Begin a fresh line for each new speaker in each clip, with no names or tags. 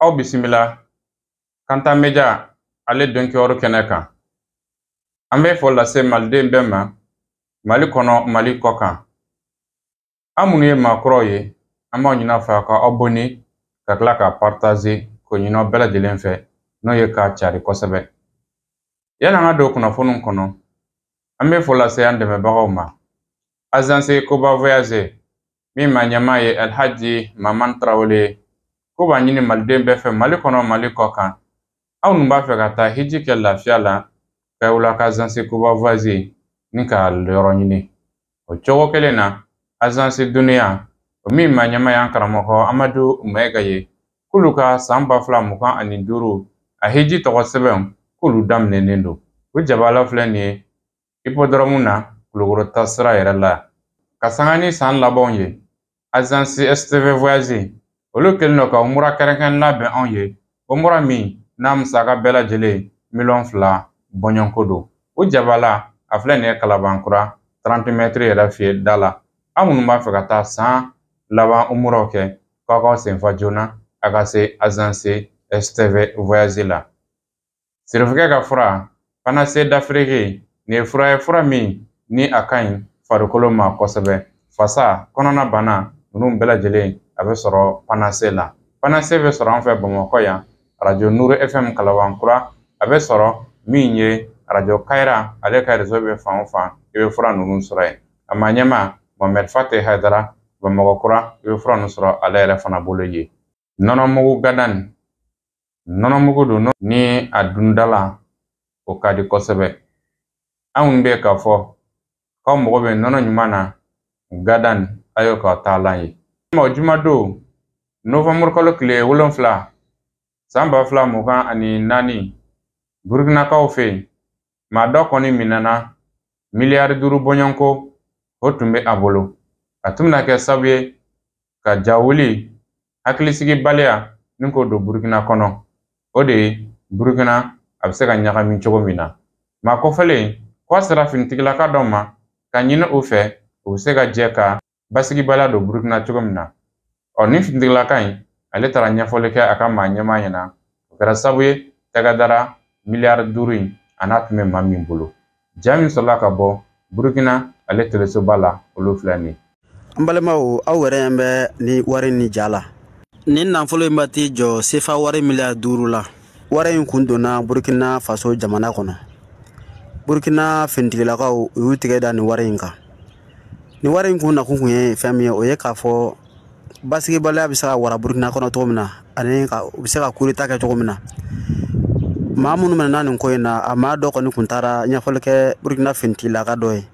Aw bisimila Kanta Media ale dɔnkiyɔrɔ kɛnɛ kan. An bɛ fɔ lase maliden bɛɛ ma Mali kɔnɔ, Mali kɔ kan. An minnu ye maakɔrɔw ye, an b'aw ɲini aw fɛ ka abonné ka tila ka partager k'o ɲini aw bɛɛ lajɛlen fɛ, n'o ye k'a cari kosɛbɛ. Yanni an ka don kunnafoniw kɔnɔ, an bɛ fɔ lase an dɛmɛbagaw ma. Agence Koba Voyage min maa ɲɛmaa ye Alhaji Maman Tarawele ye, ko b'a ɲini maliden bɛɛ fɛ Mali kɔnɔ, Mali kɔ kan. Aw ninnu b'a fɛ ka taa hiji kɛ lafiya la, ka wula ka Agence Koba Voyage ni ka yɔrɔ ɲini. O cogo kelen na, Agence Duniya o min maa ɲɛmaa y'an karamɔgɔ Amadu Mayiga ye, k'olu ka san 2025 a hiji tɔgɔ sɛbɛnw k'olu daminɛnen don. O jabala filɛ nin ye hippodrome na Kulukoro taasira yɛrɛ la. Ka sanga ni san labanw ye, Agence STV Voyage olu kɛlen don ka mura kɛrɛnkɛrɛn labɛn anw ye, o mura min n'a musaka bɛɛ lajɛlen miliyɔn 2 bɔɲɔgɔnko don. O jabala a filɛ nin ye Kalabankura 30 mètres yɛrɛ fiyɛ da la. Aw minnu b'a fɛ ka taa san laban muraw kɛ, k'aw k'aw senfa joona a ka se Agence STV Voyage la. Sirifukɛ ka fura Panacée d'Afrique, nin ye fura ye, fura min ni a ka ɲi farikolo ma kosɛbɛ. Fasa, kɔnɔna bana ninnu bɛɛ lajɛlen a bɛ sɔrɔ Panacée la. Panacée bɛ sɔrɔ an fɛ Bamakɔ yan, arajo Nuru FM Kalabankura a bɛ sɔrɔ min ye arajo Kayira, ale ka réseau bɛ fan o fan, i bɛ fura ninnu sɔrɔ yen. A maa ɲɛmaa Mohamed Fate Hayidara, Bamakɔ kura, i bɛ fura ninnu sɔrɔ ale yɛrɛ fana bolo yen. Nɔnɔmugu gadan, nɔnɔmugu don ni a dundala o ka di kosɛbɛ. Anw bɛ k'a fɔ k'aw mago bɛ nɔnɔ ɲuman na, gadan a y'o k'aw taalan ye. O jumadon novembre kalo tile 7 san 2024, Burkinakaw fɛ yen, maa dɔ kɔni minɛna miliyari 5 bɔɲɔgɔnko o tun bɛ a bolo. A tun bɛna kɛ sababu ye ka jawuli hakilisigibaliya ni k'o don Burkina kɔnɔ. O de ye Burkina a bɛ se ka ɲagami cogo min na. Maa kɔfɛlen k'a sera finitigilaka dɔ ma ka ɲini o fɛ, u bɛ se ka jɛ ka basigibaliya don Burkina cogo min na. Ɔ ni finitigilaka in ale taara ɲɛfɔli kɛ a ka maa ɲɛmaa ɲɛna, o kɛra sababu ye tɛgɛ dara miliyari 5 in a n'a tun bɛ maa min bolo. Ja min sɔrɔla ka bɔ Burkina ale telesoba la, olu filɛ nin ye.
An balimaw, aw yɛrɛ ɲɛ bɛ ni wari ni ja la. Nin nafolo in bɛ t'i jɔ sefa wari miliyari 5 la. Wari in kun donna Burkina Faso jamana kɔnɔ. Burkina finitigilakaw u y'u tigɛ da nin wari in kan. Nin wari in kun nakun kun ye fɛn min ye, o ye k'a fɔ basigibaliya bɛ se ka wara Burkina kɔnɔ cogo min na, ani ka u bɛ se ka coup d'état kɛ cogo min na. Maa minnu minɛna nin ko in na, a maa dɔ kɔni kun taara ɲɛfɔli kɛ Burkina finitigilaka dɔ ye.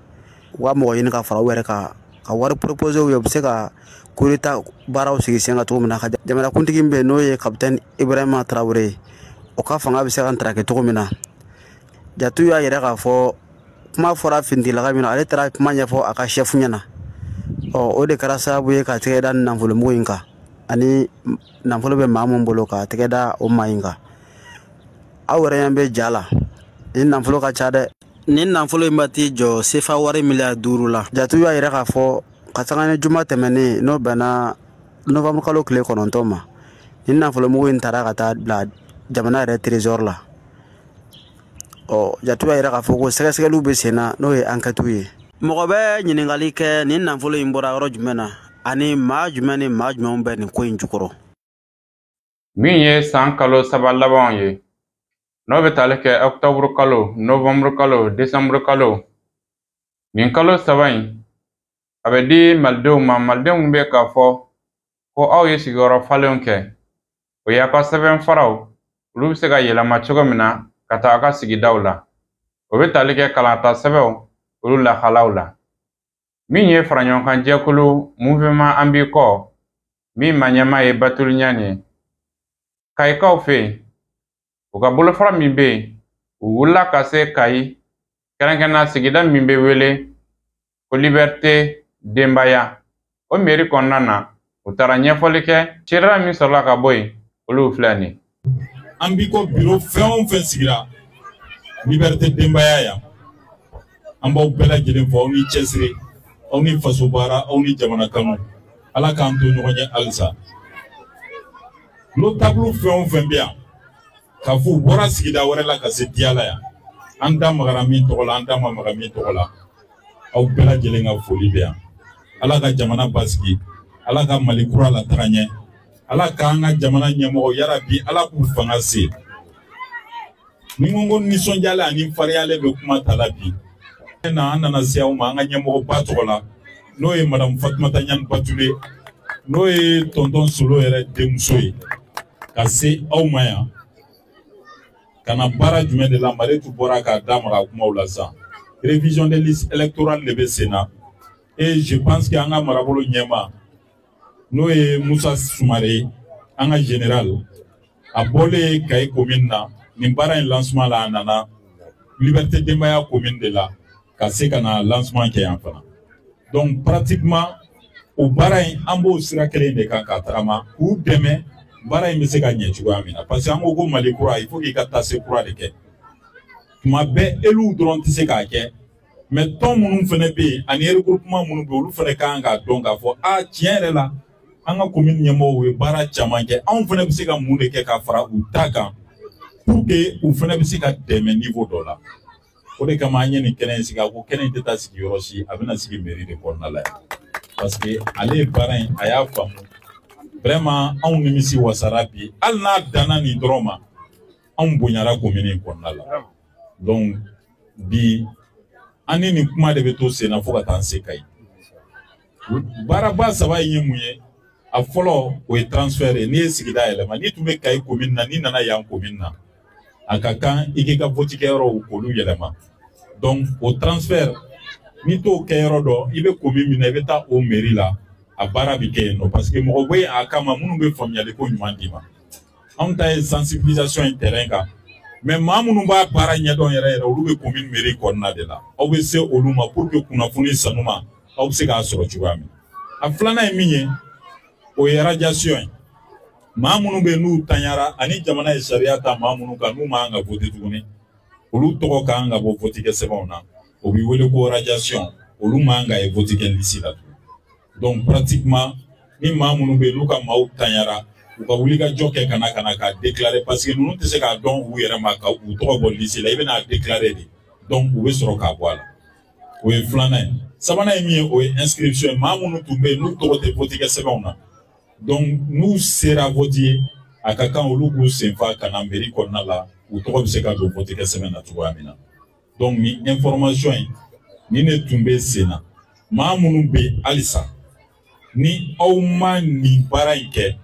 U ka mɔgɔ ɲini ka fara u yɛrɛ kan ka wari proposé u ye, u bɛ se ka coup d'état baaraw sigi sen kan cogo min na, ka jamanakuntigi min bɛ yen n'o ye capitaine Ibrahima Traoré ye, o ka fanga bɛ se ka ntaraki cogo min na. Jatiw y'a yira k'a fɔ kuma fɔra finitigilaka min na, ale taara kuma ɲɛfɔ a ka chef ɲɛna. Ɔ o de kɛra sababu ye ka tɛgɛ da nafolomugu in kan, ani nafolo bɛ maa min bolo ka tɛgɛ da o maa in kan. Aw yɛrɛ ɲɛ bɛ ja la, nin nafolo ka ca dɛ. Nin nafolo in bɛ t'i jɔ sefa wari miliyari 5 la. Jatiw y'a yira k'a fɔ ka sanga ni juma tɛmɛnen n'o bɛnna novembre kalo tile 9 ma, nin nafolomugu in taara ka taa bila jamana yɛrɛ trésor la. Ɔ jatiw y'a yira k'a fɔ ko sɛgɛsɛgɛliw bɛ sen na, n'o ye enquête ye. Mɔgɔ bɛ ɲininkali kɛ nin nafolo in bɔra yɔrɔ jumɛn na, ani maa jumɛn ni maa jumɛnw bɛ nin ko in jukɔrɔ.
Min ye san kalo 3 labanw ye, n'o bɛ tali kɛ octobre kalo, novembre kalo, décembre kalo, nin kalo 3 in a bɛ di malidenw ma. Malidenw bɛ k'a fɔ ko aw ye sigiyɔrɔ falenw kɛ, o y'aw ka sɛbɛn faraw olu bɛ se ka yɛlɛma cogo min na ka taa aw ka sigidaw la. O bɛ tali kɛ kalanta sɛbɛnw olu lahalaw la. Min ye faraɲɔgɔnkan jɛkulu mouvement an b'i kɔ min maa ɲɛmaa ye Batuli Ɲani ye, Kayikaw fɛ yen, u ka bolofara min bɛ yen, u wulila ka se Kayi, kɛrɛnkɛrɛnnenya sigida min bɛ wele ko Liberté Denbaya, o mairie kɔnɔna na, u taara ɲɛfɔli kɛ. Seereya min sɔrɔla ka bɔ yen, olu filɛ nin ye.
An b'i ko bureau fɛn o fɛn sigira Liberté Denbaya yan, an b'aw bɛɛ lajɛlen fɔ, aw ni cɛsiri, aw ni faso baara, aw ni jamana kanu. Ala k'an to ɲɔgɔn ye halisa. Notable fɛn o fɛn bɛ yan k'a fɔ u bɔra sigida wɛrɛ la ka se Diyala yan, an da magara min tɔgɔ la, an da ma maga min tɔgɔ la, aw bɛɛ lajɛlen ka foli bɛ yan. Ala ka jamana basigi, Ala ka Mali kura lataga ɲɛ, Ala k'an ka jamana ɲɛmɔgɔ yarabi, Ala k'u fanga se. Ni n ko nisɔndiyalen ani fariyalen bɛ kuma ta la bi, an nana se aw ma an ka ɲɛmɔgɔba tɔgɔ la, n'o ye Madame Fatumata Ɲani Batule, n'o ye tonton Solo yɛrɛ denmuso ye, ka se aw ma yan ka na baara jumɛn de la. Maritu bɔra k'a da maga kumaw la sisan, révision des listes électorales de bɛ sen na, et je pense que an ka marabolo ɲɛma, n'o ye Musa Sumare, an ka général, a bɔlen Kayi commune na nin baara in lancement la, a nana Liberté Denbaya commune de la ka se ka na lancement kɛ yan fana. Donc pratiquement o baara in, an b'o sira kelen de kan ka tagama k'u dɛmɛ baara in bɛ se ka ɲɛ cogoya min na, parce que an ko ko Mali kura, il faut k'i ka taase kura de kɛ. Tuma bɛɛ élus dɔrɔn tɛ se k'a kɛ, mais tɔn minnu fana bɛ yen ani regroupement minnu bɛ yen, olu fana kan k'a dɔn k'a fɔ a tiɲɛ yɛrɛ la, an ka commune ɲɛmɔgɔw ye baara caman kɛ, anw fana bɛ se ka mun de kɛ ka fara u ta kan pour que u fana bɛ se ka dɛmɛ niveau dɔ la. O de kama an ye nin kɛnɛ in sigi. A ko kɛnɛ in tɛ taa sigi yɔrɔ si, a bɛna sigi mairie de kɔnɔna la yan, parce que ale ye baara in, a y'a faamu vraiment. Anw nimisi wasara bi, hali n'a danna nin dɔrɔn ma, anw bonyara commune in kɔnɔna la. Donc bi an ni nin kuma de bɛ to sen na fo ka taa an se Kayi. Baaraba saba in ye mun ye? A fɔlɔ, o ye transfert ye. N'i ye sigida yɛlɛma, n'i tun bɛ Kayi commune na, n'i nana yan commune na, a ka kan i k'i ka vote kɛyɔrɔw k'olu yɛlɛma. Donc o transfert, n'i t'o kɛyɔrɔ dɔn, i bɛ commune min na, i bɛ taa o mairie la, a baara bɛ kɛ yen nɔ, parce que mɔgɔ bɛ yen a kama minnu bɛ faamuyali ko ɲuman d'i ma. Anw ta ye sensibilisation ye terrain kan, mais maa minnu b'a baara ɲɛdɔn yɛrɛ yɛrɛ, olu bɛ commune mairie kɔnɔna de la. Aw bɛ se olu ma pour que kunnafoni sanuma aw bɛ se k'a sɔrɔ cogoya min na. A filanan ye min ye, o ye radiation ye. Maa minnu bɛ yen n'u tanyara, ani jamana ye sariya ta maa minnu kan n'u man kan ka voter tuguni, olu tɔgɔ kan ka bɔ vote kɛ sɛbɛnw na, o bɛ wele ko radiation, olu man kan ka ye vote kɛ liste la tuguni. Donc pratiquement ni maa minnu bɛ yen n'u ka maaw tanyara, u ka wuli ka jɔ kɛ ka na k'a déclarer, parce que ninnu tɛ se k'a dɔn u yɛrɛ ma ka u tɔgɔ bɔ liste la, i bɛna déclarer de, donc u bɛ sɔrɔ k'a bɔ a la. O ye filanan ye. Sabanan ye min ye, o ye inscription ye. Maa minnu tun bɛ yen n'u tɔgɔ tɛ vote kɛ sɛbɛnw na, donc n'u sera vote ye, a ka kan olu k'u senfa ka na mairie kɔnɔna la, u tɔgɔ bɛ se ka don vote kɛ sɛbɛn na cogoya min na. Donc nin information in, nin de tun bɛ sen na. Maa minnu bɛ yen halisa ni aw ma nin baara in kɛ,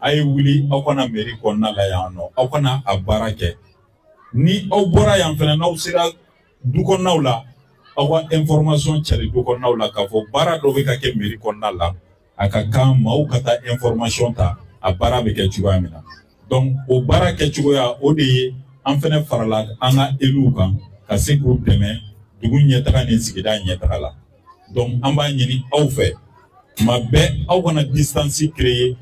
a ye wuli aw kana mairie kɔnɔna la yan nɔ, aw kana a baara kɛ. Ni aw bɔra yan fɛnɛ, n'aw sera du kɔnɔnaw la, aw ka information cari du kɔnɔnaw la k'a fɔ baara dɔ bɛ ka kɛ mairie kɔnɔna la, a ka kan maaw ka taa information ta a baara bɛ kɛ cogoya min na. Donc o baara kɛcogoya, o de ye an fɛnɛ farala an ka élus kan ka se k'u dɛmɛ dugu ɲɛtaga ni sigida ɲɛtaga la. Donc an b'a ɲini aw fɛ, tuma bɛɛ aw kana distance créer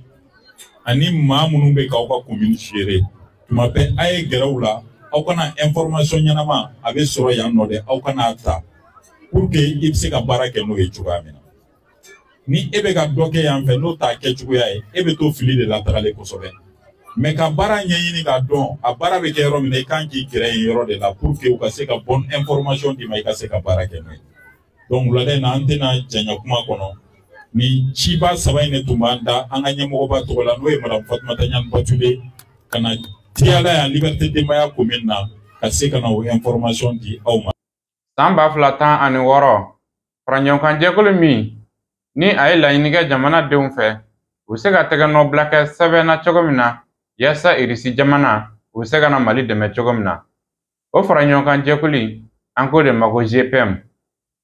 ani maa minnu bɛ k'aw ka commune gérer. Tuma bɛɛ a ye gɛrɛ u la, aw kana information ɲɛnama a bɛ sɔrɔ yan nɔ dɛ, aw kana ta pour que i bɛ se ka baara kɛ n'o ye cogoya min na. Ni e bɛ ka dɔ kɛ yan fɛ n'o t'a kɛcogoya ye, e bɛ to fili de la tagalen kosɛbɛ. Mais ka baara ɲɛɲini k'a dɔn a baara bɛ kɛ yɔrɔ min na, i kan k'i gɛrɛ yen yɔrɔ de la pour que u ka se ka bonne information d'i ma, i ka se ka baara kɛ n'o ye. Donc wulada in na, an tɛna janya kuma kɔnɔ. Ni ciba saba in de tun b'an da an ka ɲɛmɔgɔba tɔgɔ la, n'o ye Madame Fatumata Ɲani Batule, ka na Diyala yan Liberté Denbaya commune na, ka se ka na o information di aw ma.
San 2016, faraɲɔgɔnkan min ni a ye laɲini kɛ jamana denw fɛ, u bɛ se ka tɛgɛnɔbila kɛ sɛbɛn na cogo min na yaasa Irisi jamana u bɛ se ka na Mali dɛmɛ cogo min na, o faraɲɔgɔnkan jɛkulu, an k'o de ma ko GPM.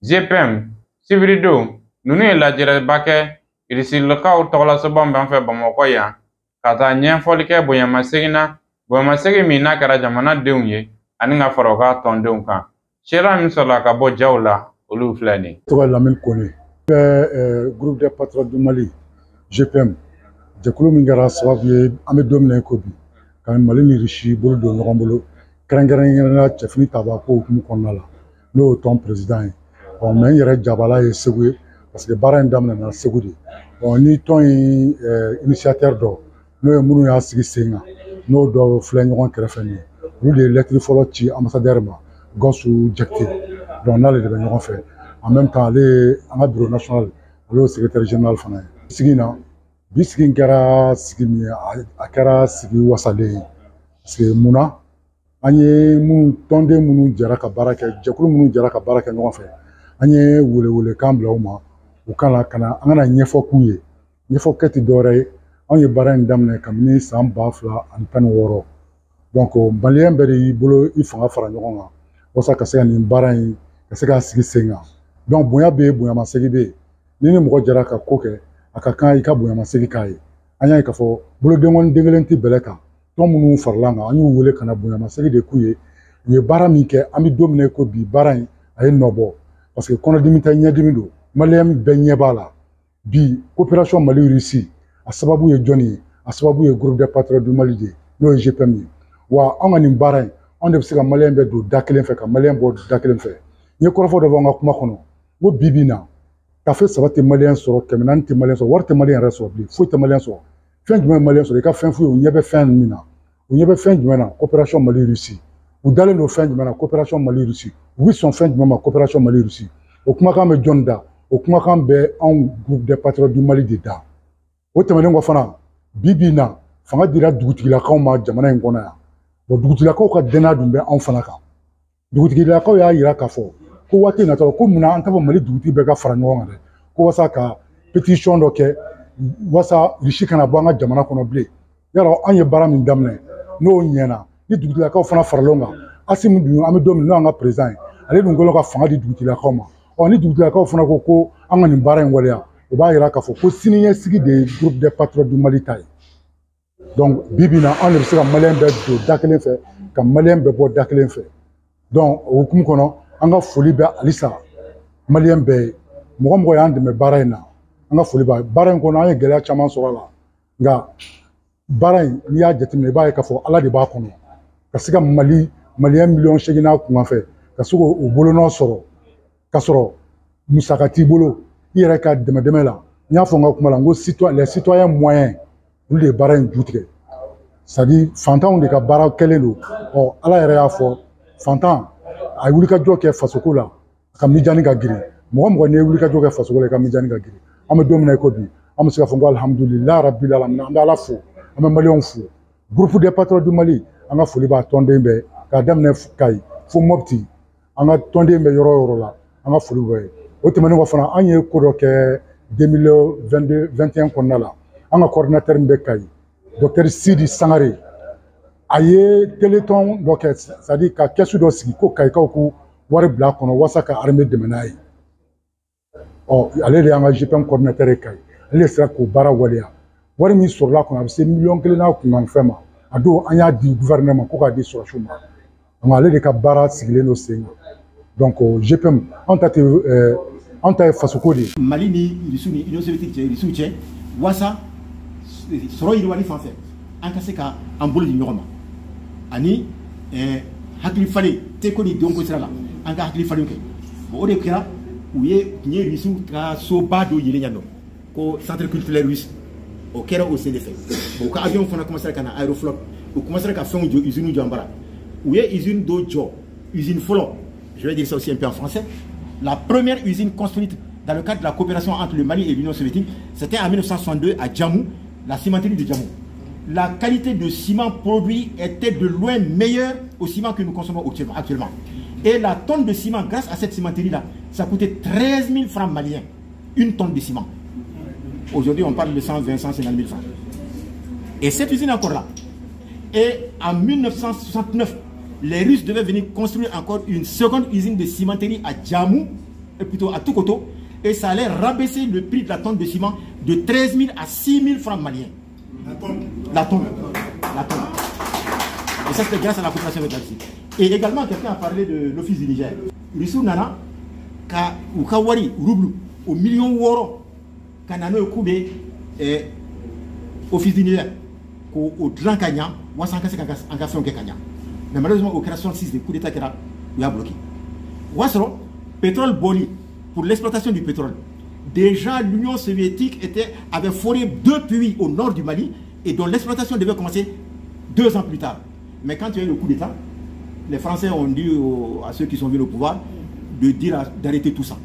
GPM, sibiridon ninnu ye lajɛrɛba kɛ Irisilakaw tɔgɔlasoba min b'an fɛ Bamakɔ yan, ka taa ɲɛfɔli kɛ bonyamasegin na, bonyamasegin min n'a kɛra jamanadenw ye ani ka fara u ka tɔndenw kan. Seereya min sɔrɔla ka bɔ jaw la, olu filɛ nin ye.
Tɔgɔ ye Lamine Kone, bɛ groupe des patriotes du Mali, GPM, jɛkulu min kɛra sababu ye an bɛ don min na i ko bi ka Mali ni Russie bolo don ɲɔgɔn bolo, kɛrɛnkɛrɛnnenya cɛfini taba ko hukumu kɔnɔna la, n'o ye tɔn président ye. Bon, mais n yɛrɛ jabala ye Segu ye, parce que baara in daminɛna Segu de. Bon, ni tɔn in initiateur dɔ N'o ye minnu y'a sigi sen kan, n'o dɔw filɛ ɲɔgɔn kɛrɛfɛ nin ye, olu de ye lettre fɔlɔ ci ambassadeur ma, Gawusu Jakite. Donc n'ale de bɛ ɲɔgɔn fɛ. En même temps, ale ye an ka bureau national, ale ye secrétaire général fana ye. Sigi in na, bi sigi in kɛra sigi min ye, a kɛra sigi wasalen ye. Parce que munna, an ye minnu tɔnden minnu jɛra ka baara kɛ, jɛkulu minnu jɛra ka baara kɛ ɲɔgɔn fɛ, an ye welewelekan bila u ma, u kana ka na an kana ɲɛfɔ k'u ye. Ɲɛfɔ kɛ tɛ dɔwɛrɛ ye, anw ye baara in daminɛ kabini san 2016. Donc maliyɛn bɛɛ de y'i bolo i fanga fara ɲɔgɔn kan walasa ka se ka nin baara in ka se k'a sigi sen kan. Donc bonya bɛ yen, bonyamasegin bɛ yen. Ni ni mɔgɔ jɛra ka ko kɛ, a ka kan i ka bonyamasegin k'a ye. An y'a ye k'a fɔ bolodenkɔni den kelen tɛ bɛlɛ kan. Tɔn minnu farala an kan, an y'u wele ka na bonyamasegin de k'u ye. U ye baara min kɛ, an bɛ don min na i ko bi, baara in a ye nɔ bɔ. Parce que kɔnɔdimi tɛ, ɲɛdimi don. Maliyɛn bɛɛ ɲɛ b'a la. Bi coopération Mali Russie, a sababu ye jɔnni ye? A sababu ye groupe des patriotes du Mali de ye, n'o ye GPM ye. Wa anw ka nin baara in, anw de bɛ se ka maliyɛn bɛɛ don da kelen fɛ, ka maliyɛn bɔ da kelen fɛ. N ye kɔrɔfɔ dɔ fɔ n ka kuma kɔnɔ, n ko bi bi in na, tafe 3 tɛ maliyɛn sɔrɔ, 400 tɛ maliyɛn sɔrɔ, wari tɛ maliyɛn yɛrɛ sɔrɔ bilen, foyi tɛ maliyɛn sɔrɔ. Fɛn jumɛn ye maliyɛn sɔrɔ? I ka fɛn f'u ye, u ɲɛ bɛ fɛn min na, u ɲɛ bɛ fɛn jumɛn na? Coopération Mali Russie. U dalen don fɛn jumɛn na? Coopération Mali Russie. U bɛ sɔn fɛn jumɛn ma? Coopération Mali Russie. O kumakan bɛ jɔn da? O kumakan bɛ anw groupe des patriotes du Mali de da. O tɛmɛnen kɔ fana, bi bi in na, fanga dira dugutigilakaw ma jamana in kɔnɔ yan. Bon, dugutigilakaw ka dɛnna dun bɛ anw fana kan. Dugutigilakaw y'a yira k'a fɔ ko waati natɔ ko munna an t'a fɔ Mali dugutigi bɛɛ ka fara ɲɔgɔn kan dɛ, ko walasa ka pétition dɔ kɛ walasa Russie kana bɔ an ka jamana kɔnɔ bilen. Yarɔ, an ye baara min daminɛ, n'o ɲɛna, ni dugutigilakaw fana farala ɲɔgɔn kan, Assimi dun, an bɛ don min n'o y'an ka président ye, ale dun kɛlen ka fanga di dugutigilakaw ma. Ɔ ni dugutigilakaw fana ko ko an ka nin baara in waleya, o b'a yira k'a fɔ ko siniɲɛsigi de ye groupe des patriotes du Mali ta ye. Donc bi bi in na, anw de bɛ se ka maliyɛn bɛɛ don da kelen fɛ, ka maliyɛn bɛɛ bɔ da kelen fɛ. Donc o hukumu kɔnɔ, an ka foli bɛ halisa maliyɛn bɛɛ ye. Mɔgɔ mɔgɔ y'an dɛmɛ baara in na, an ka foli b'a baara in kɔnɔ. An ye gɛlɛya caman sɔrɔ a la, nka baara in, n'i y'a jateminɛ, i b'a ye k'a fɔ Ala de b'a kɔnɔ. Ka se ka Mali maliyɛn miliyɔn 8 n'a kunkan fɛ, ka se k'o bolonɔ sɔrɔ, k'a sɔrɔ musaka t'i bolo, i yɛrɛ ka dɛmɛ dɛmɛ la. N y'a fɔ n ka kuma la, n ko les citoyens moyens, olu de ye baara in ju tigɛ. C'est à dire fantanw de ka baara kɛlen don. Ɔ Ala yɛrɛ y'a fɔ, fantan a ye wulikajɔ kɛ fasoko la, a ka mijani ka girin. Mɔgɔ mɔgɔ n'i ye wulikajɔ kɛ fasoko la, i ka mijani ka girin. An bɛ don min na i ko bi, an bɛ se k'a fɔ ko alihamudulilayi rabil alamin. An bɛ Ala fo, an bɛ maliyɛnw fo. Groupe des patriotes du Mali, an ka foli b'a tɔnden bɛɛ, k'a daminɛ Kayi fo Mopti, an ka tɔnden bɛ yɔrɔ o yɔrɔ la, an ka foli bɛ ye. O tɛmɛnen kɔ fana, an ye ko dɔ kɛ 2022 21 kɔnɔna la. An ka coordinateur min bɛ Kayi, docteur Sidi Sangare, a ye téléthon dɔ kɛ, c'est à dire ka kɛsu dɔ sigi ko Kayikaw k'u wari bila a kɔnɔ walasa ka armée dɛmɛ n'a ye. Ɔ ale de y'an ka GPM coordinateur ye Kayi, ale de sera k'o baara waleya. Wari min sɔrɔla a kɔnɔ, a bɛ se miliyɔn 1 n'a kunkan fɛn ma. A don, an y'a di gouvernement ma ko k'a di sɔrɔsiw ma. Donc ale de ka baara sigilen don sen kan. Donc GPM, anw ta tɛ, anw ta ye fasoko de ye.
Mali ni Russe ni Union soviétique cɛ, Russe cɛ, wasa sɔrɔ yiriwali fan fɛ, an ka se ka an bolo di ɲɔgɔn ma, ani hakili falen seko ni dɔnko sira la, an ka hakili falen kɛ. Bon, o de kɛra, u ye tun ye Russe ka soba dɔ yɛlɛ yan nɔ ko centre culturel russe. O kɛra o sen de fɛ. Bon, u ka avion fana commencé ka na, Aeroflot, u commencé ka fɛnw jɔ, usine jɔ an bara. U ye usine dɔ jɔ, usine fɔlɔ, je vais dire ça aussi un peu en français: la première usine construite dans le cadre de la coopération entre le Mali et l'Union soviétique, c'était en 1962 à Djamou, la cimenterie de Djamou. La qualité de ciment produit était de loin meilleure au ciment que nous consommons actuellement. Et la tonne de ciment, grâce à cette cimenterie-là, ça coûtait 13 000 francs maliens, une tonne de ciment. Aujourd'hui, on parle de 120, 150 000 francs. Et cette usine est encore là. Et en 1969, les Russes devaient venir construire encore une seconde usine de cimenterie à Djamou, et plutôt à Toukoto, et ça allait rabaisser le prix de la tonne de ciment de 13 000 à 6 000 francs maliens.
La tonne.
La tonne. La tonne. Et ça, c'était grâce à la coopération avec la Russie. Et également, quelqu'un a parlé de l'Office du Niger. Russe nana, ka, u ka wari, rouble, o miliyɔn 6, ka na n'o ye k'u bɛ Office du Niger, k'o o dilan ka ɲa, walasa an ka se ka an ka fɛnw kɛ ka ɲa. Mais malheureusement, o kɛra 66 de, coup d'état kɛra, u y'a bloqué. O y'a sɔrɔ pétrole bɔli, pour l'exploitation du pétrole, déjà l'Union soviétique avait foré deux puits au nord du Mali. Et dont l'exploitation devait commencer 2 ans plus tard. Mais quand il y a eu le coup d'État, les Français ont dit à ceux qui sont venus au pouvoir de dire d'arrêter tout ça.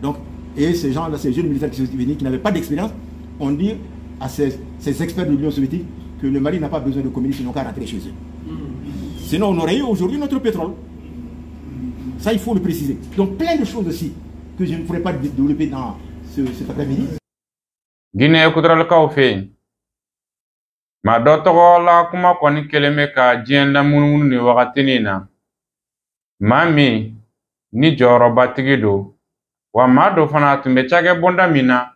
Donc, et ces gens-là, ces jeunes militaires qui sont venus, qui n'avaient pas d'expérience, ont dit à ces experts de l'Union soviétique que le Mali n'a pas besoin de communistes, ils n'ont qu'à rentrer chez eux. Sinon, on aurait eu aujourd'hui notre pétrole. Ça, il faut le préciser. Donc, plein de choses aussi que je ne pourrais pas développer dans cet après-midi.
Guinée équatoriale fɛ yen, maa dɔ tɔgɔ la kuma kɔni kɛlen bɛ ka diɲɛ lamunumunu nin wagatinin na, maa min ni jɔyɔrɔbatigi don wa maa dɔ fana tun bɛ cakɛ bonda min na,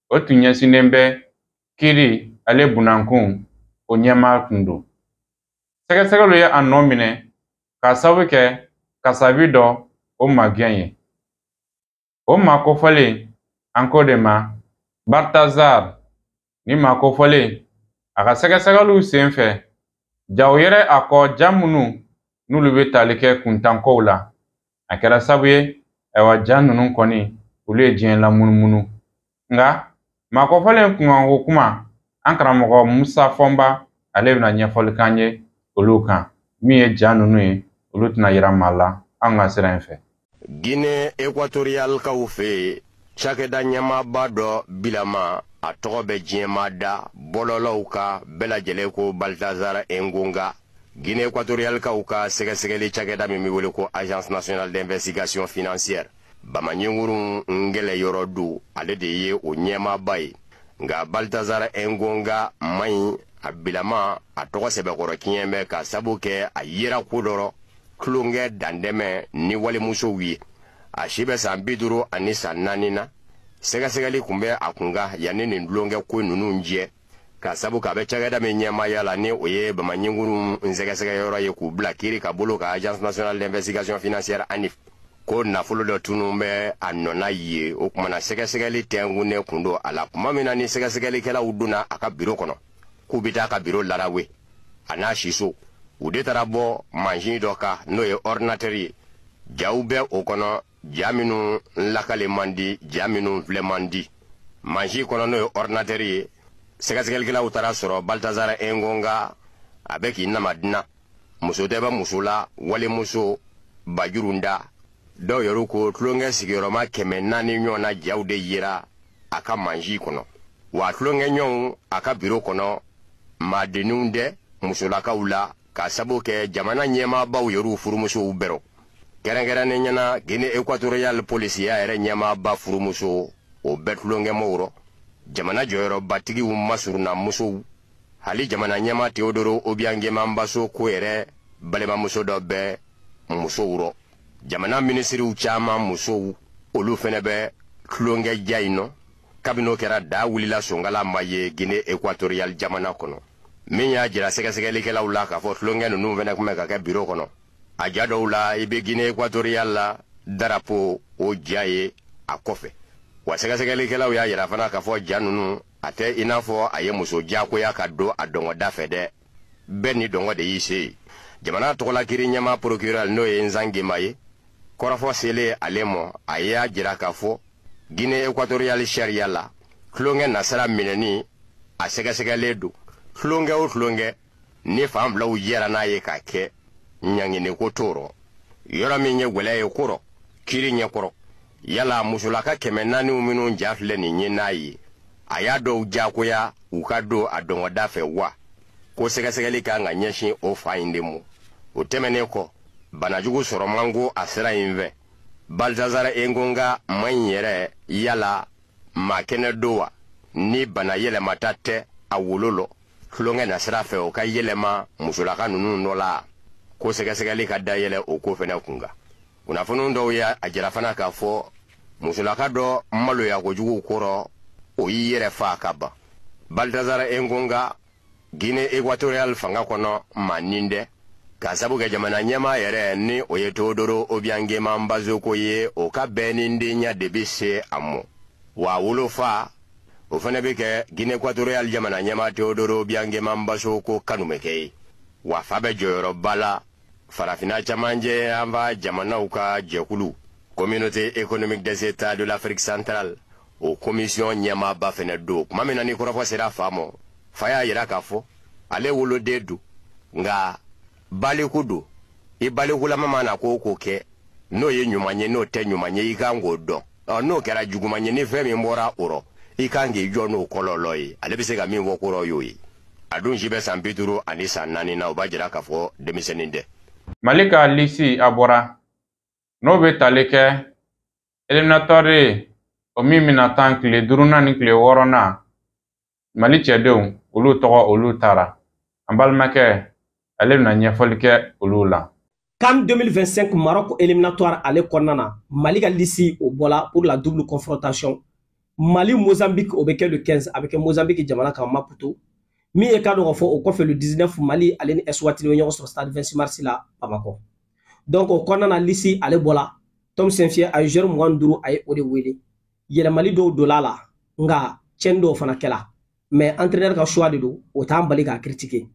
o tun ɲɛsinnen bɛ kiiri ale bunankun, o ɲɛmaa tun don. Sɛgɛsɛgɛliw ye a nɔ minɛ k'a sababu kɛ kasabi dɔ o magɛn ye. O maa kofɔlen, an k'o de ma Balthazar. Ni maa kofɔlen, a ka sɛgɛsɛgɛliw sen fɛ, jaw yɛrɛ a kɔ, ja minnu n'olu bɛ tali kɛ kuntankow la, a kɛra sababu ye, ayiwa, ja ninnu kɔni, olu ye diɲɛ lamunumunu. Nka maa kofɔlen kunkanko kuma, an karamɔgɔ Musa Fɔnba, ale bɛna ɲɛfɔli k'an ye olu kan. Min ye ja ninnu ye, olu tɛna yira maa la an ka sira in fɛ.
Guinée équatoriale kaw fɛ yen, cakɛda ɲɛmaaba dɔ bilama, a tɔgɔ bɛ diɲɛma da bɔlɔlɔw ka bɛɛ lajɛlen ko Baltazar Engonga. Guinée équatoriale kaw ka sɛgɛsɛgɛli cakɛda min bɛ wele ko Agence nationale d'investigation financière, Bamaɲingurun ngɛlɛ yɔrɔ don, ale de ye o ɲɛmaaba ye. Nka Baltazar Engonga man ɲi, a bilama a tɔgɔ sɛbɛkɔrɔ tiɲɛ bɛ ka sabu kɛ a yera ko dɔ tulonkɛ dantɛmɛ ni walimusow ye. A si bɛ san 54 na. Sɛgɛsɛgɛli tun bɛ a kun kan yanni nin tulonkɛ ko ninnu jɛ, ka sabu k'a bɛ cakɛda min ɲɛmaaya la, ni o ye Bamaɲingurun sɛgɛsɛgɛyɔrɔ ye, k'u bila kiiri ka bolo ka Agence nationale d'investigation financière ANIF, ko nafolo dɔ tunu bɛ a nɔna ye. O kumana sɛgɛsɛgɛli tɛnkunnen kun don a la. Tuma min na ni sɛgɛsɛgɛlikɛlaw donna a ka biro kɔnɔ k'u bɛ taa a ka biro larawe a n'a siso, u de taara bɔ mansin dɔ kan, n'o ye ordinateur ye. Jaw bɛ o kɔnɔ, ja minnu lakale man di, ja minnu filɛ man di. Mansin kɔnɔ, n'o ye ordinateur ye, sɛgɛsɛgɛlikɛlaw taara sɔrɔ Baltazar Engonga a bɛ k'i nama dunan muso tɛ bɛ muso la, walimuso bajurunda. Dɔw yɛrɛ ko tulonkɛ sigiyɔrɔma 400 ɲɔgɔn na jaw de yera a ka mansin kɔnɔ, wa tulonkɛ ɲɔgɔnw a ka biro kɔnɔ, maadenninw dɛ musolakaw la, ka sabu kɛ jamana ɲɛmaabaw yɛrɛw furumusow bɛrɔ, kɛrɛnkɛrɛnnen ɲɛna Guinée équatoriale polisiya yɛrɛ ɲɛmaaba furumuso, o bɛɛ tulonkɛmɔgɔw rɔ, jamana jɔyɔrɔbatigiw masurunna musow, hali jamana ɲɛma Teodoro Obiang Nguema Mbasogo yɛrɛ balimamuso dɔ bɛ musow rɔ, jamana minisiriw caman musow, olu fɛnɛ bɛ tulonkɛ ja in nɔ. Kabini o kɛra, daa wulila sonkala ma ye Guinée équatoriale jamana kɔnɔ. Min y'a jira sɛgɛsɛgɛlikɛlaw la k'a fɔ tulonkɛ ninnu fɛnɛ tun bɛ ka kɛ biro kɔnɔ, a ja dɔw la, i bɛ Guinée équatoriale la darapo o ja ye a kɔfɛ. Wa sɛgɛsɛgɛlikɛlaw y'a yira fana k'a fɔ ja ninnu, a tɛ i n'a fɔ a ye muso diyagoya ka don a dɔngɔda fɛ dɛ, bɛɛ ni dɔngɔ de y'i se yen. Jamana tɔgɔla kiiri ɲɛma procureur, n'o ye Nzangema ye, kɔrɔfɔ selen ale ma, a y'a jira k'a fɔ Guinée équatoriale sariya la, tulonkɛ nasira minɛni a sɛgɛsɛgɛlen don. Tulonkɛ o tulonkɛ ni fan filaw jɛra n'a ye k'a kɛ, ɲangini ko t'o rɔ. Yɔrɔ min ye gwɛlɛya ye ko rɔ kiiri ɲɛkɔrɔ, yala musolaka 400 minnu ja filɛ nin ye, n'a ye a y'a dɔw diyagoya u ka don a dɔngɔda fɛ wa, ko sɛgɛsɛgɛli kan ka ɲɛsin o fa in de ma. O tɛmɛnen kɔ, banajugu sɔrɔ man go a sira in fɛ. Baltazar Engonga man ɲi yɛrɛ, yala maa kɛnɛ don wa, ni bana yɛlɛmata tɛ a wolo lɔ tulonkɛ nasira fɛ, o ka yɛlɛma musolaka ninnu dɔ la, ko sɛgɛsɛgɛli ka dayɛlɛ o ko fɛnɛ kun kan. Kunnafoni dɔw ye a jira fana k'a fɔ musolaka dɔ maloya kojugu kɔrɔ, o y'i yɛrɛ fa ka ban. Baltazar Engonga, Guinée équatoriale fanga kɔnɔ maa nin dɛ, ka sabu kɛ jamana ɲɛmaa yɛrɛ, ni o ye Teodoro Obiang Nguema Mbasogo ye, o ka bɛɛ ni denya de bɛ se a mɔ. Wa wolofa o fana bɛ kɛ Guinée équatoriale jamana ɲɛmaa Teodoro Obiang Nguema Mbasogo kanumɛkɛ ye. Wa fa bɛ jɔyɔrɔba la Farafinna camancɛ an fa jamanaw ka jɛkulu, Communauté économique des États de l'Afrique centrale, o commission ɲɛmaaba fɛnɛ don. Tuma min na ni kɔrɔfɔ sera fa ma. Fa y'a yira k'a fɔ ale woloden don, nka baliku don. I balikulama mana ko o ko kɛ, n'o ye ɲuman ye, n'o tɛ ɲuman ye, i kan k'o dɔn. Ɔ, n'o kɛra juguman ye, ni fɛn min bɔra o rɔ, i kan k'i jɔ n'o kɔlɔlɔ ye. Ale bɛ se ka min fɔ ko rɔ y'o ye. A dun si bɛ san 54 na, o b'a jira k'a fɔ denmisɛnnin tɛ.
Mali ka lisi a bɔra, n'o bɛ tali kɛ éliminatoire ye, o min bɛna tan tile 5nan ni tile 6nan. Mali cɛdenw olu tɔgɔ olu taara. An balimakɛ ale bɛna ɲɛfɔli kɛ olu la.
CAN 2025 Maroc éliminatoire ale kɔnɔna na, Mali ka lisi o bɔla pour la double confrontation. Mali Mozambique o bɛ kɛ le 15, a bɛ kɛ Mozambique jamana kan Maputo. Min ye ka dɔn k'a fɔ o kɔfɛ le 19, Mali ale ni Eswatini bɛ ɲɔgɔn sɔrɔ stade 26 mars la Bamakɔ. Donc o kɔnɔna na, lisi ale bɔla. Tom Saintfiet a ye joueur 25, a ye o de wele. Yɛlɛmali dɔw donna a la, nka tiɲɛni dɔw fana kɛla. Mais entraîneur ka choix de don, o t'an bali k'a critiquer.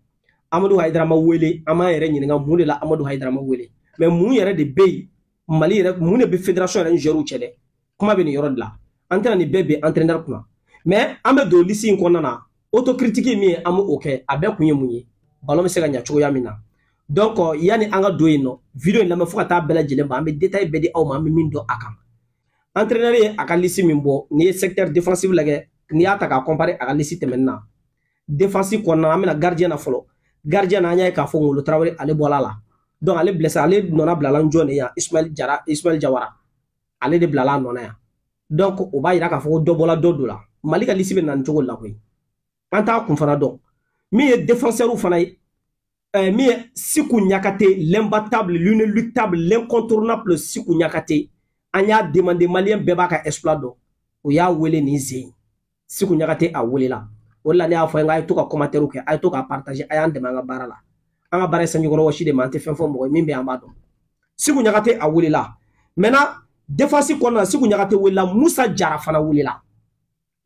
Amadou Haidara ma wele, an m'an yɛrɛ ɲininka mun de la Amadou Haidara ma wele. Mais mun yɛrɛ de bɛ yen Mali yɛrɛ, mun de bɛ fédération yɛrɛ ni joueur cɛ dɛ? Kuma bɛ nin yɔrɔ de la. An tɛna nin bɛɛ bin entraîneur kunna. Mais an bɛ don lisi in kɔnɔna na, autocritique min ye, an b'o kɛ, a bɛɛ kun ye mun ye? Ballon bɛ se ka ɲɛ cogoya min na. Donc yanni an ka don yen nɔ, vidéo in lamɛn fo ka taa bɛɛ lajɛlen ban, an bɛ détail bɛɛ di aw ma, an bɛ min dɔn a kan. Entraîneur ye a ka lisi min bɔ, n'i ye secteur défensif lajɛ, n'i y'a ta k'a comparer a ka lisi tɛmɛnen na, défense kɔnɔna, an bɛna gardien na fɔlɔ. Gardien na, an y'a ye k'a fɔ Ngolo Traoré ale bɔla la. Donc ale blessé, ale nɔna bilala jɔn de yan? Ismaël Jara, Ismaël Jawara. Ale de bilala a nɔ na yan. Donc o b'a yira k'a fɔ ko dɔ bɔla dɔ don la. Mali ka lisi bɛ na nin cogo de la koyi. An t'a kun fana dɔn. Min ye défenseur fana ye, min ye Sikou Niakate, l'imbattable, l'inéluctable, l'incontournable Sikou Niakate. An y'a demandé, Malien bɛɛ b'a ka exploit dɔn. O y'a wele nin sen. Sikou Niakate a welela. O de la ne y'a fɔ n k'a ye to ka commentaire kɛ, a ye to ka partager, a y'an dɛmɛ an ka baara la. An ka baara ye sanjikɔrɔ wɔsi de ma, an tɛ fɛn fɔ mɔgɔ ye, min bɛ yen an b'a dɔn. Sikou Niakate a welela. Maintenant, défense kɔnɔna na, Sikou Niakate welela, Moussa Diarra fana welela.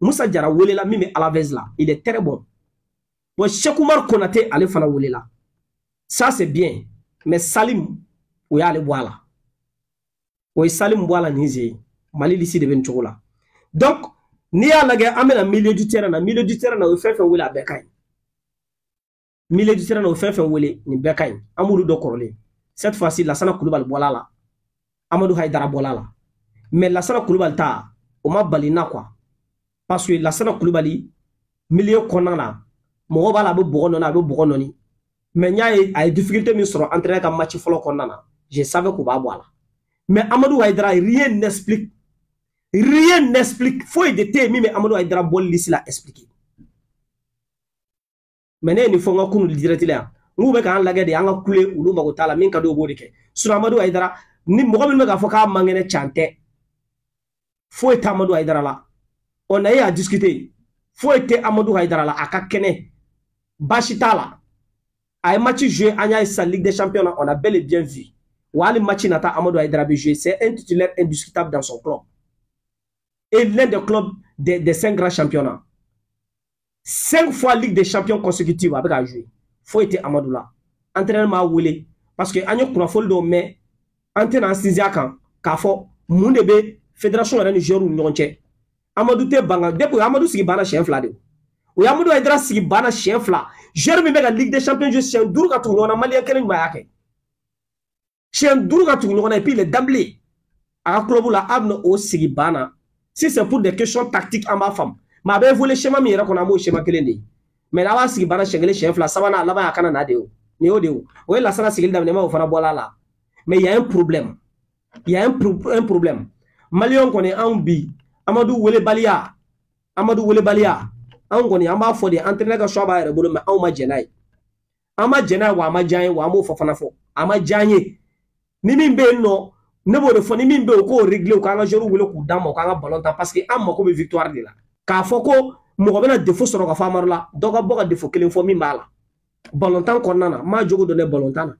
Moussa Diarra welela min bɛ Alaves la, il est très bon. Bon, Cheikh Oumar Konaté ale fana welela. Ça c'est bien, mais Salim o y'ale bɔ a la. O ye Salim bɔ a la nin sen. Mali lisi de bɛ nin cogo la. Donc n'i y'a lajɛ, an bɛna milieu du terrain na. Milieu du terrain na, o ye fɛn fɛn wele, a bɛɛ ka ɲi. Milieu du terrain na, o ye fɛn fɛn wele, nin bɛɛ ka ɲi. An b'olu dɔ kɔrɔlen. Cette fois-ci, Lassana Coulibaly bɔla a la, Amadou Haidara bɔla a la. Mais Lassana Coulibaly ta, o ma bali n na quoi. Parce que Lassana Coulibaly milieu kɔnɔna na, mɔgɔ b'a la, a bɛ bɔgɔ nɔni, a bɛ bɔgɔ nɔni. Mais n y'a ye a ye difficulté min sɔrɔ entraîneur ka match fɔlɔ kɔnɔna na, je savais k'o b'a bɔ a la. Mais Amadou Haidara, rien n'explique. Rien n'explique. Foyi de tɛ yen min bɛ Amadou Haidara bɔli lisi la expliquer. Mais ne ye nin fɔ n ka kunun direct la yan. N k'u bɛ k'an lajɛ de, an ka kule, olu mago t'a la, min ka di u b'o de kɛ. Sinon Amadou Haidara, ni mɔgɔ min bɛ k'a fɔ k'a man kɛnɛ, can tɛ. Foyi tɛ Amadou Haidara la. On a eu à discuter. Foyi tɛ Amadou Haidara la, a ka kɛnɛ. Baasi t'a la. A ye match joué, an y'a ye sisan Ligue des Champions na, on a bel et bien vu. Wa hali match nata, Amadou Haidara bɛ joué. C'est un titulaire indiscutable dans son club. Et l'un des clubs des 5 grands championnats. 5 fois Ligue des Champions consécutives a bɛ ka jouer. Foyi tɛ Amadou la. Entraîneur m'a wele parce que an ye kunnafoni dɔw mɛn, an tɛna an sinsin a kan k'a fɔ mun de bɛ fédération yɛrɛ ni joueurs ni ɲɔgɔn cɛ. Amadou tɛ ban ka depuis Amadou sigi banna siɲɛ 2 de. O ye Amadou Haidara sigi banna siɲɛ 2. Joueur min bɛ ka Ligue des Champions jouer siɲɛ 5 ka tugu ɲɔgɔn na, Malien kelen jumɛn y'a kɛ? Siɲɛ 5 ka tugu ɲɔgɔn na, et puis il est d'emblée. A ka club la, a bɛna o sigi banna. Si c'est pour des questions tactiques, an b'a faamu. Mais a bɛ évoluer schéma min yɛrɛ kɔnɔ, an b'o schéma kelen de ye. Mais n'a b'a sigi banna siɲɛ 1, siɲɛ 2, sabanan, a laban a kana na de o. Nin y'o de ye o. O ye Lassana sigili daminɛ, o fana bɔla a la. Mais il y a un problème. Il y a un problème. Malien kɔni, anw bi Amadou welebaliya, Amadou welebaliya, anw kɔni an b'a fɔ de, entraîneur ka choix b'a yɛrɛ bolo, mais anw ma jɛn n'a ye. An ma jɛn n'a ye, wa a ma diya an ye, wa an b'o fɔ fana fɔ. A ma diya an ye. Ni min bɛ yen nɔ, ne b'o de fɔ, ni min bɛ yen, u k'o régler, u k'an ka joueurs wele k'u d'an ma, u k'an ka ballon ta, parce que an mako bɛ victoire de la. K'a fɔ ko mɔgɔ bɛna défaut sɔrɔ ka fɔ Amadu la, dɔ ka bɔ ka défaut kelen fɔ min b'a la. Ballon tan kɔnɔna na, n m'a jogo dɔn dɛ ballon tan na.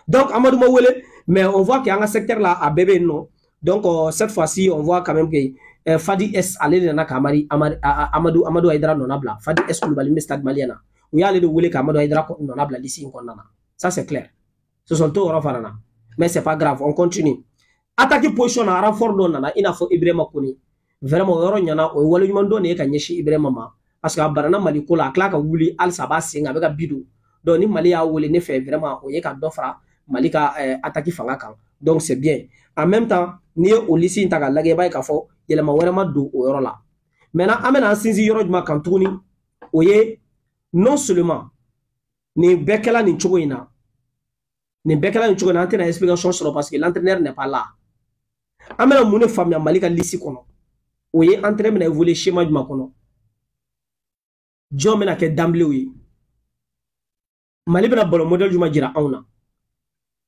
Donc Amadou ma wele, mais on voit qu'an ka secteur la, a bɛɛ bɛ yen nɔ. Donc cette fois-ci, on voit quand même que Fadi S ale de nana ka Amadou Haidara nɔna bila. Fadi S Coulibaly bɛ Stade Malien na. U y'ale de wele ka Amadou Haidara nɔna bila liste in kɔnɔna na. Ça c'est clair. Ce sont t'o yɔrɔ fana na. Mais c'est pas grave, on continue. Attaque position na, renfort dɔ nana i n'a fɔ Ibrahima Kone. Vraiment o yɔrɔ ɲɛna, o ye waleɲuman dɔn de ye ka ɲɛsin Ibrahima ma. Parce que a banana Mali ko la, a tila ka wuli halisa a b'a sen kan, a bɛ ka bi don. Donc ni Mali y'a wele ne fɛ vraiment o ye ka dɔ fara Mali ka attaque fanga kan. Donc c'est bien. En même temps, n'i ye o liste in ta k'a lajɛ, i b'a ye k'a fɔ yɛlɛma wɛrɛ ma don o yɔrɔ la. Maintenant an bɛna an sinsin yɔrɔ jumɛn kan tuguni, o ye non seulement nin bɛɛ kɛla nin cogo in na, nin bɛɛ kɛla nin cogo in na, an tɛna explication sɔrɔ parce que l'entraîneur n'est pas là. An bɛna mun de faamuya Mali ka liste kɔnɔ? O ye entraîneur bɛna évoluer schéma jumɛn kɔnɔ? Jɔn bɛna kɛ danbilenw ye? Mali bɛna ballon modèle jumɛn jira anw na?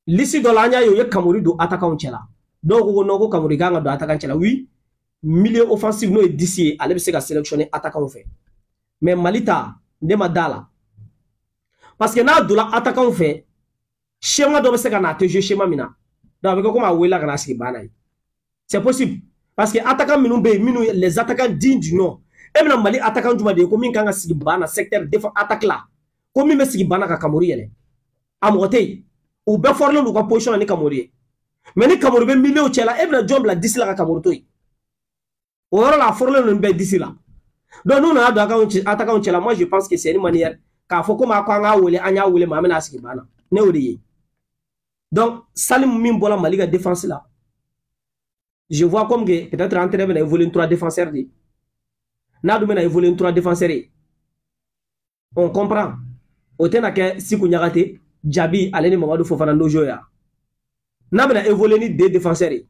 Liste dɔ la an y'a ye u ye Kamori don attaquant cɛ la. Dɔw ko ko non, ko Kamori kan ka don attaquant cɛ la. Oui, milieu offensif n'o ye 10 ye, ale bɛ se ka sélectionner attaquant fɛ. Mais Mali ta, ne ma da la. Parce que n'a donna attaquant fɛ, schéma dɔ bɛ se ka na, a tɛ jouer schéma min na. Donc a bɛ kɛ komi a welela ka na sigi banna ye. C'est possible. Parce que attaquant minnu bɛ yen, minnu les attaquants dignes du nom, e bɛna Mali attaquant jumɛn de ye ko min kan ka sigi banna secteur défense attaque la, ko min bɛ sigi banna ka Kamori yɛlɛ? A mɔgɔ tɛ yen. U bɛɛ fɔrilen don u ka position na ni Kamori ye. Mais ni Kamori bɛ milieu cɛ la, e bɛna jɔn bila 10 la ka Kamori to yen? O yɔrɔ la a fɔrilen don bɛɛ 10 la. Donc n'u nana don attaquant cɛ la, moi je pense que c'est une manière k'a fɔ komi a ko an k'a wele, an y'a wele, mais an bɛna sigi banna. Ne y'o de ye. Donc Salim min bɔra Mali ka défense la, je vois comme que peut-être entraîneur bɛna évoluer 3 défenseurs de. N'a dun bɛna évoluer 3 défenseurs ye, on comprend. O tɛna kɛ Siku Ɲagate, Jabi ale ni Mamadu Fofana Nojo ya. N'a bɛna évoluer ni 2 défenseurs ye,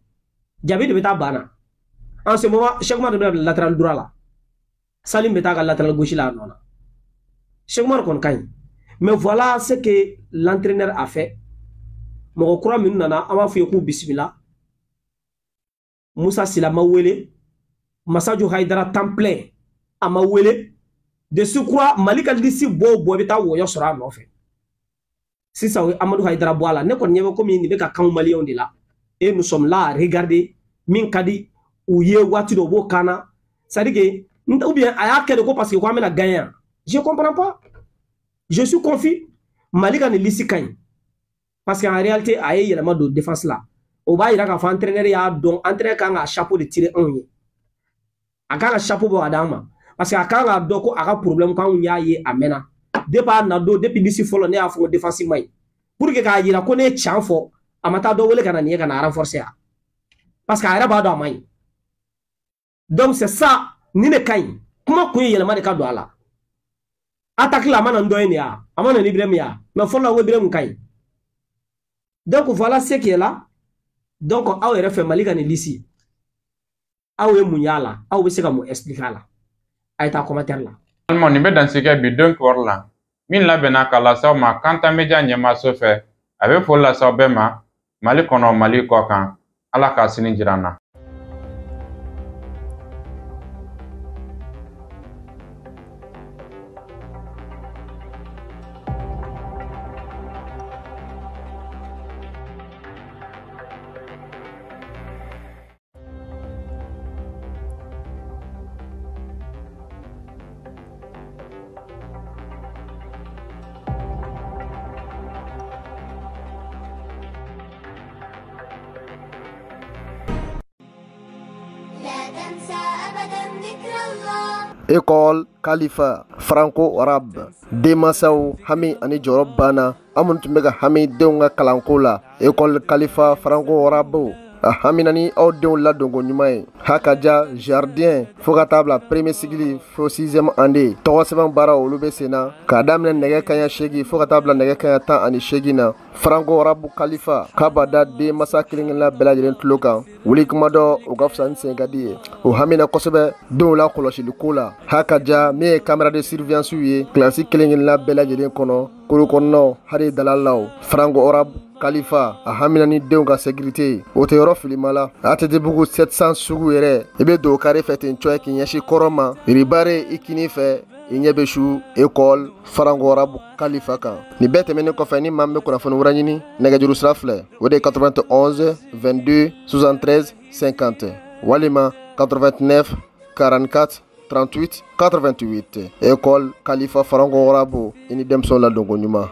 Jabi de bɛ taa banna. En ce moment, Cheikh Oumar de bɛna bila latéral droit la. Salim bɛ taa ka latéral gauche la a nɔ na. Cheikh Oumar kɔni ka ɲi. Mais voilà ce que l'entraîneur a fait. Mɔgɔ kura minnu nana, an b'a f'u ye k'u bisimila. Musa Sila ma wele, Massadio Haidara temps plein a ma wele. De surcroît, Mali ka liste bɔ o bɔ, i bɛ taa wɔyɔ sɔrɔ a nɔfɛ. Sisan o ye Amadou Haidara bɔ a la. Ne kɔni ɲɛ bɛ komi nin bɛ ka kan maliyɛnw de la. Et nous sommes là à regarder min ka di u ye waati dɔ u b'o kan na. C'est à dire que ou bien a y'a kɛ de ko parce que ko an bɛna gagner yan. Je comprends pas. Je suis confus. Mali ka nin liste ka ɲi. Parce qu'en réalité a ye yɛlɛma don défense la. O b'a yira k'a fɔ entraîneur y'a dɔn, entraîneur kan ka chapeau de tirer anw ye. A kan ka chapeau bɔ ka d'an ma. Parce que a kan k'a dɔn ko a ka problème k'anw y'a ye a mɛnna. Depuis a na don, depuis liste fɔlɔ ne y'a fɔ ko défense man ɲi. Pour que k'a yira ko ne ye can fɔ, a ma taa dɔ wele ka na nin ye ka na renforcer ya. Parce que a yɛrɛ b'a dɔn a man ɲi. Donc c'est ça, nin de ka ɲi. Kuma kun ye yɛlɛma de ka don a la. Attaque la a ma na ni dɔ ye nin ya, a ma na ni Ibrahim ya. Mais fɔlɔ la ko Ibrahim ka ɲi. Donc voilà ce qui est là. Donc aw yɛrɛ fɛ Mali ka nin liste, aw ye mun y'a la, aw bɛ se ka mun expliquer a la? A ye taa commentaire la.
Balimaw, nin bɛ dansigɛ bi don kibaru la min labɛnna ka lase aw ma Kanta Media ɲɛmaaso fɛ. A bɛ foli lase aw bɛɛ ma Mali kɔnɔ, Mali kɔ kan. Ala k'a sini jira an na.
École Khalifa Franco Arabe denmansaw hami ani jɔyɔrɔ banna. An minnu tun bɛ ka hami denw ka kalanko la, École Khalifa Franco Arabe a hamina ni aw denw ladonko ɲuman ye. Hakaja jardin fo ka taa bila premier cycle fo 6e année tɔgɔ sɛbɛn baara olu bɛ sen na k'a daminɛ nɛgɛ kanɲɛ 8 fo ka taa bila nɛgɛ kanɲɛ 18 na. Franco Arabe Khalifa k'a b'a da denmansa kelen-kelenna bɛɛ lajɛlen tulo kan. Wuli kuma dɔ o ka fisa ni sen ka di ye. O hamina kosɛbɛ denw la kɔlɔsiliko la. Hakaja min ye caméra de surveillance ye kilasi kelen-kelenna bɛɛ lajɛlen kɔnɔ, koro kɔnɔnaw hali dalalaw. Franco Arabe Khalifa a hamina ni denw ka sécurité o tɛ yɔrɔ filima la. ATT-bugu 700 sugu yɛrɛ i bɛ don kare fɛ ten cɔye k'i ɲɛsin kɔrɔ ma, ribare i kini fɛ i ɲɛ bɛ su École Franco Arabe Khalifa kan. Nin bɛɛ tɛmɛnen kɔfɛ, ni maa min bɛ kunnafoni wɛrɛ ɲini, nɛgɛjuru sira filɛ, o de ye 91 22 73 50 walima 89 44 38 88. École Khalifa Franco Arabe i ni denmisɛnw ladonko ɲuman.